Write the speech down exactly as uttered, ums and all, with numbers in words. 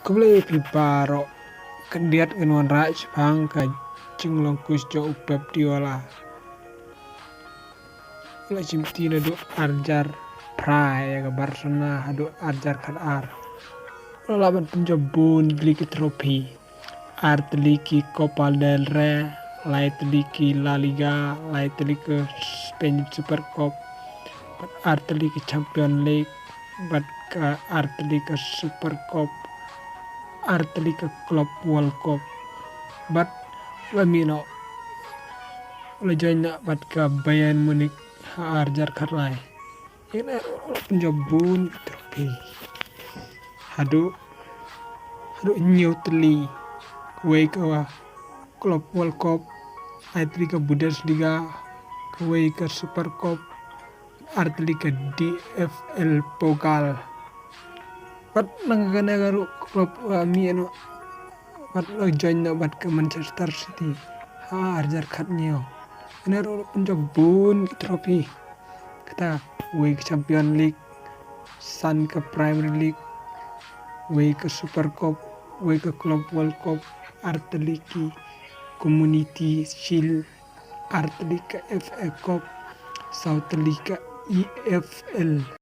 Khublei phi baroh. Khyndiat ngan wanrah shaphang ka jinglong quiz jong u Pep Guardiola. La shim ti naduh arjar phra ïa ka Barcelona haduh arjar khatar. La lah ban pynjop bun tylli ki trophy. Ar tylli ki Copa del Rey, lai tylli ki La Liga, lai tylli ki Spain Super Cup, bad ar tylli ki Champion League, bad ka ar tylli ka Super Cup, ar tylli ka Club World Cup. Bad la mih noh, la join noh bad ka Bayern Munich ha arjar khatlai. Ïa kane ruh la pynjop bun trophy. Haduh, haduh hynñiew tylli. Kawei ka Club World Cup, lai tylli ka Bundesliga, kawei ka Super Cup, ar tylli ka D F L Pokal. Bad nang kane ka ruh club, uh, mih noh bad la join noh bad ka Manchester City ha arjar khathynñiew. Kane ruh la pynjop bun ki trophy. Kata, wei ka Champion League, san ka Premier League, wei ka Super Cup, wei ka Club World Cup, ar tylli ki Community Shield, ar tylli ka F A Cup, saw tylli ka E F L.